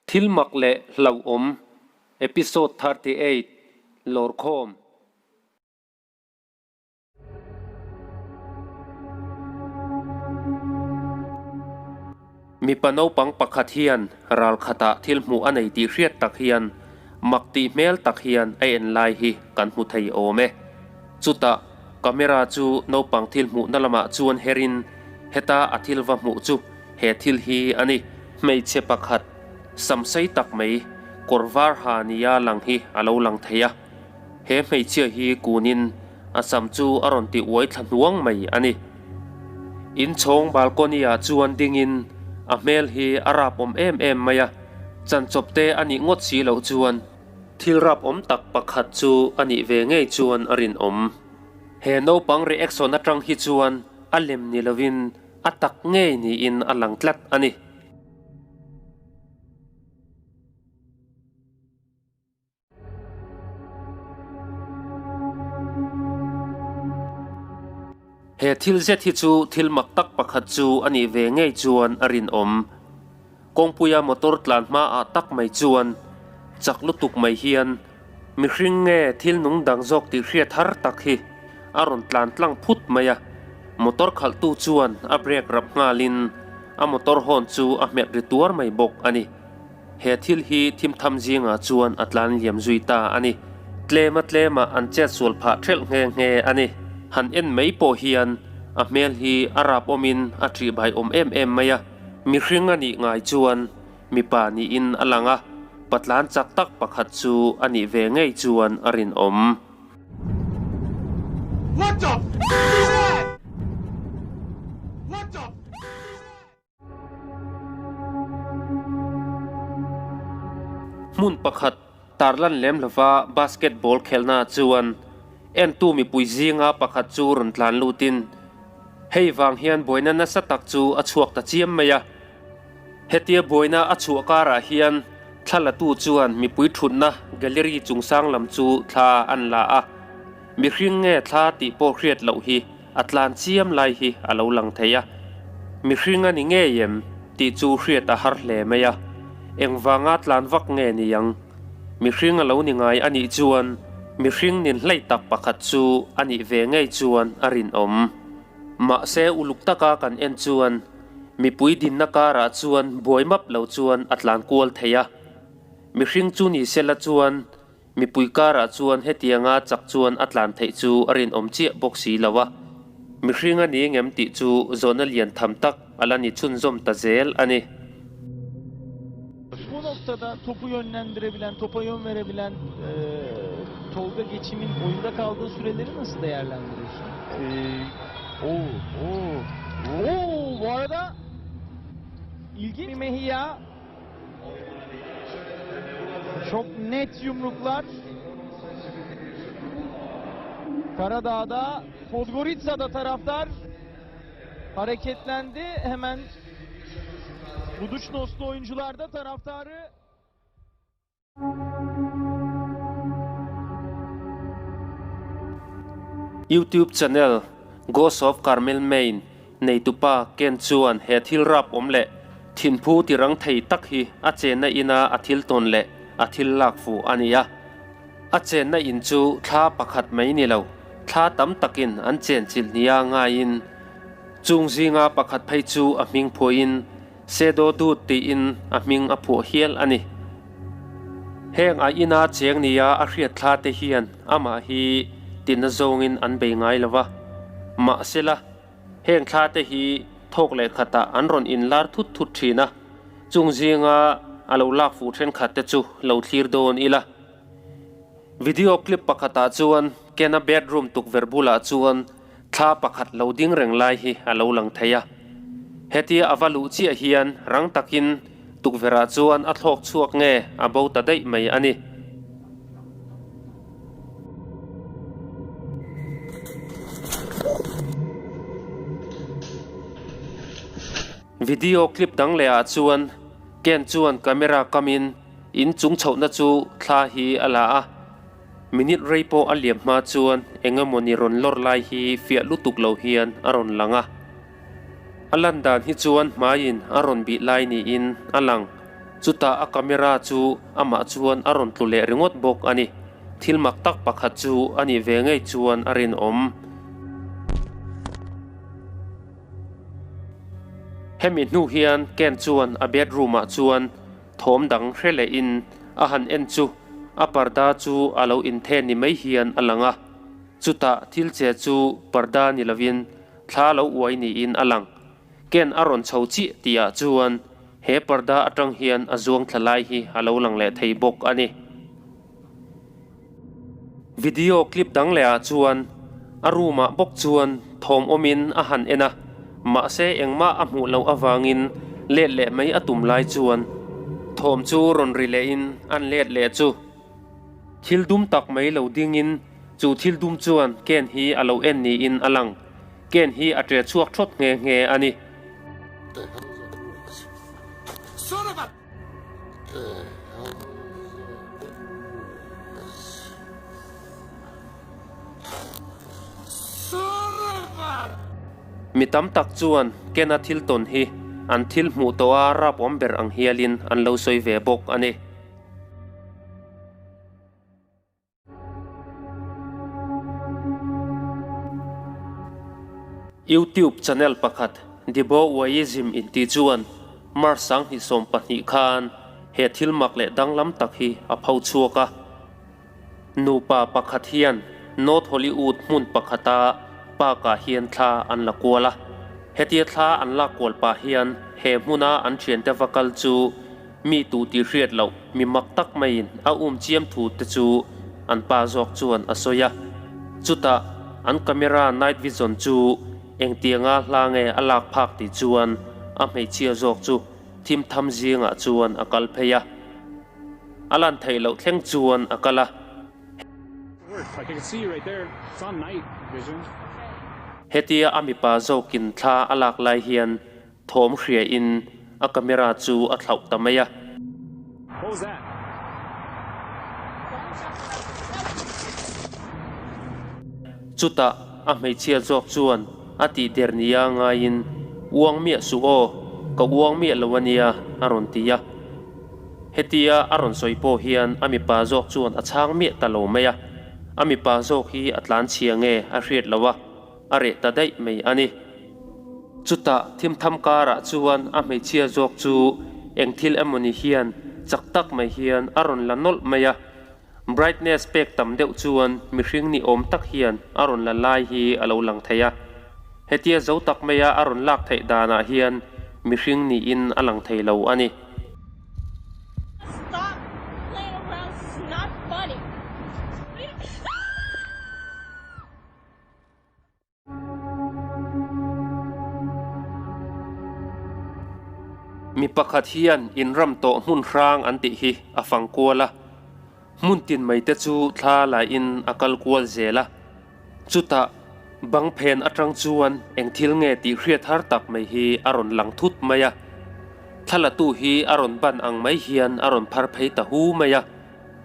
Thil mak leh hlauhawm, Episode 38, Lawrkhawm. Mipa naupang pakhat hian ral khatah thil hmuh a nei tih hriat tak hian mak tih hmel tak hian a en lai hi kan hmu thei awm e. Chutah camera chu naupang thil hmuhna lamah chuan herin heta a thil va hmuh chu he thil hi a ni. Hmeichhe pakhat samsei tak mai kawr var ha nia lang hi a lo lang thei a. He hmeichhia hi kunin a sam chu a rawn ti uai thla hnuang mai a ni. Inchhawng balcony ah chuan dingin a hmel hi a rap awm em em mai a, chanchawp te a nih ngawt si loh chuan thil rap awm tak pakhat chu a nih ve ngei chuan a rinawm. He naupang reaction atang hi chuan a lem ni lovin a tak ngei niin a lang tlat a ni. He thil zet hi chu thil mak tak pakhat chu a nih ve ngei chuan a rinawm. Kawngpuia motor tlan hmaah tak mai chuan chak lutuk mai hian mihring nge thil nung dang zawk tih hriat har tak hi a rawn tlan tlang phut mai a. Motor khalhtu chuan a brake rap nghalin a motor hawn chu a hmet ri tuar mai bawk a ni. He thil hi thimtham zingah chuan a tlan liam zui ta a ni. Tlema tlema an chet sual phah thelh nghe nghe a ni. Han en mai pawh hian a hmel hi a rap awmin a ṭihbai awm em em mai a. Mihring a nih ngai chuan mipa niin a lang a, patlan chak tak pakhat chu a nih ve ngei chuan a rinawm. What the f is that? What the f is that? Hmun pakhat tarlan lem lova basketball khelhna chuan entu mipui zinga pakhat chu rawn tlan lutin hei vang hian buaina nasa tak chu a chhuak ta chiam mai a. Hetia buaina a chhuah karah hian thla latu chuan mipui thutna gallery chungsang lam chu thla an la a, mihring nge thla tih pawh hriat loh hi A tlan chiam lai hi a lo lang thei a, mihring a ni ngei em tih chu hriat a har hle mai a, engvanga tlan vak nge ni ang? Mihring a lo ni ngai a nih chuan mihring nin hlei tak pakhat chu a nih ve ngei chuan a rinawm. Mahse uluk taka kan en chuan mipui dinna karah chuan buai map lo chuan a tlan kual thei a, mihring chu ni sela chuan Mipui karah chuan hetianga chak chuan a tlan theih chu a rinawm chiah bawk si lo a, mihring a ni ngem tih chu zawhna lian tham tak a la ni chhunzawm ta zel a ni. Bu noktada topu yönlendirebilen, topa yön verebilen Tolga Geçim'in oyunda kaldığı süreleri nasıl değerlendiriyorsun? Oo, oo, oo, bu arada ilginç Mejia Çok net yumruklar. Karadağ'da, Podgorica'da taraftar hareketlendi. Hemen Budućnostlu oyuncular da taraftarı YouTube channel Ghost of Carmel Main Neitupa Ken chuan he thil rap awm leh thinphu tirang thei tak hi a chenna ina a thil tawn leh a thil lak fuh a ni a. A chenna in chu thla pakhat mai ni lo, thla tam takin an chenchilh nia ngaiin chung zinga pakhat phei chu a hming phuahin Sedo Dut tiin a hming a phuah hial a ni. Heng a ina cheng nia a hriat thla te hian amah hi tina zawngin an bei ngai lo va, mahsela, Heng thla te hi thawk leh khatah an rawn inlar thut thut thin a, chung zinga a lo lak fuh thenkhat te chu lo thlir dawn ila. Video clip pakhatah chuan Ken-a bedroom tukverh bulah chuan thla pakhat lo ding reng lai hi a lo lang thei a. Hetia a va luh chiah hian rang takin tukverhah chuan a thlawk chhuak nge a bo ta daih mai a ni. Video clip dang leh ah chuan Ken chuan camera kamin in chung chhohna chu thla hi a la a, minute rei pawh a liam hma chuan eng emawni rawn lawr lai hi fiah lutuk lo hian a rawn lang a. A lan dan hi chuan hmaiin a rawn bih lai niin a lang. Chutah a camera chu amah chuan a rawn tlu leh ringawt bawk a ni. Thil mak tak pakhat chu a nih ve ngei chuan a rinawm. Hemi hnu hian Ken chuan a bedroom ah chuan thawm dang hre lehin a han en chu a parda chu a lo inthen ni mai hian a lang a. Chutah thil che chu parda ni lovin thla lo uai niin a lang. Ken a rawn chho chiah tihah chuan he parda atang hian a zuang thla lai hi a lo lang leh thei bawk a ni. Video clip dang leh ah chuan a room ah bawk chuan thawm awmin a han en a, mahse engmah a hmuh loh avangin let leh mai a tum lai chuan thawm chu rawn ri lehin an let leh chu. Thil dum tak mai lo dingin chu thil dum chuan Ken hi a lo en niin a lang. Ken hi a ṭe chhuak ṭhawt nghe nghe a ni. Mi tam tak chuan Ken-a thil tawn hi an thil hmuh tawha rapawm ber ang hialin an lo sawi ve bawk a ni. YouTube channel pakhat Debowaism inti chuan March 2012 khan he thil mak leh danglam tak hi a pho chhuak a. Nupa pakhat hian North Hollywood hmun pakhata park-ah hian thla an la kual a. Hetia thla an lak kual pah hian he hmuna an thiante va kal chu Mi tu tih hriat loh mi mak tak maiin a um chiam thu te chu an pa zawk chuan a sawi a. Chutah an camera night vision chu engtianga hla nge a lak phak tih chuan a hmeichhia zawk chu thim tham zingah chuan a kal phei a. A lan theih loh thleng chuan a kal a. Hetia a mipa zawkin thla a lak lai hian Thawm hria in a camera chu a thlauh ta mai a. Chutah a hmeichhia zawk chuan a tih der nia ngaiin, Uang miah suh aw, ka uang miah lo a nia, a rawn ti a. Hetia a rawn sawi pawh hian a mipa zawk chuan a chhang miah ta lo mai a. A mipa zawk hi a tlanchhia nge a hriat lo a. A reh ta daih mai a ni. Chutah thimtham karah chuan a hmeichhia zawk chu eng thil emawni hian chak tak mai hian a rawn la nawlh mai a. Brightness pek tam deuh chuan mihring ni awm tak hian a rawn la lai hi a lo lang thei a. Hetia zo tak maia a rawn lak theih danah hian mihring niin a lang thei lo a ni. Stop playing around, this is not funny. Mi pakhat hian inram tawh hmun hrang an tih hi a fang kual a, hmun tin mai te chu thla laiin a kal kual zel a. Chutah bang phen atang chuan eng thil nge tih hriat har tak mai hi a rawn lang thut mai a. Thlalatu hi a rawn ban ang mai hian a rawn phar phei ta hu mai a.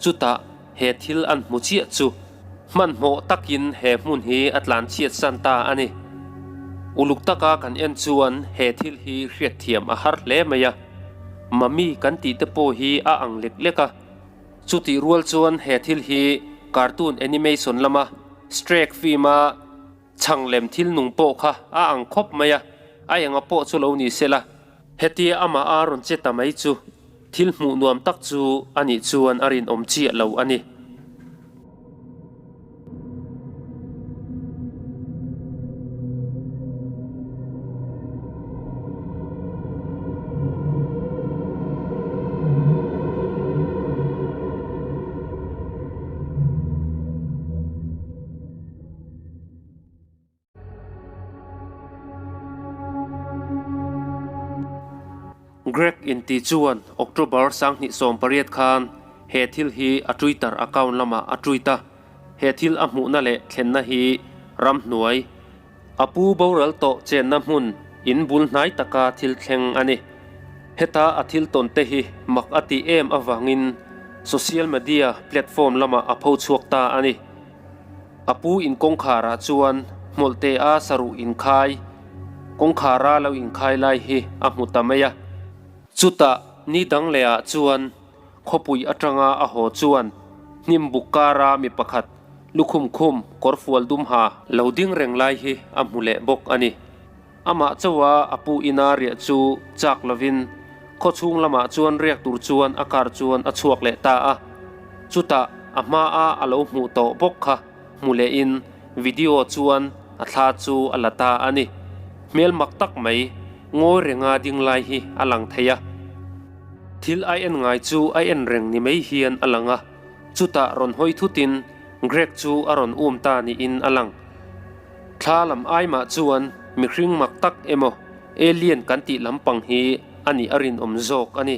Chutah he thil an hmu chiah chu hmanhmawh takin he hmun hi a tlan chhiat san ta a ni. Uluk taka kan en chuan he thil hi hriatthiam a har hle mai a, Mummy kan tih te pawh hi a ang lek lek a. Chutih rual chuan he thil hi cartoon animation lama Shrek film a Chhang lem thil nung pawh kha a ang khawp mai a, a enga pawh chu lo ni se la. Hetia amah a rawn che ta mai chu thil hmuh nuam tak chu a nih chuan a rinawm chiah lo a ni. Greg inti chuan October 2018 khan he thil hi a Twitter account lamah a tweet a, he thil a hmuhna leh thlenna hi ramhnuai a pu boral tawh chenna hmun in bul hnai taka thil thleng a ni. Heta a thil tawn te hi mak a tih em avangin social media platform lamah a pho chhuak ta a ni. A pu in kawngkharah chuan hmawlhte a saruh inkhai, kawngkhara lo inkhai lai hi a hmu ta mai a. Chutah ni dang lehah chuan khawpui atanga a haw chuan hnim buk kara mi pakhat lukhum khum kawrfual dum ha lo ding reng lai hi a hmu leh bawk a ni. Amah chauha a pu ina riah chu chak lovin khawchhung lamah chuan riak tur chuan a car chuan a chhuak leh ta a. Chutah a hmaa a lo hmuh tawh bawk kha hmu lehin video chuan a thla chu a la ta a ni. Hmel mak tak mai ngawi renga ding lai hi a lang thei a. Thil a en ngai chu a en reng ni mai hian a lang a, chutah rawn hawi thutin Greg chu a rawn um ta niin a lang. Thla lam ai mah chuan mihring mak tak emaw alien kan tih lampang hi a nih a rinawm zawk a ni.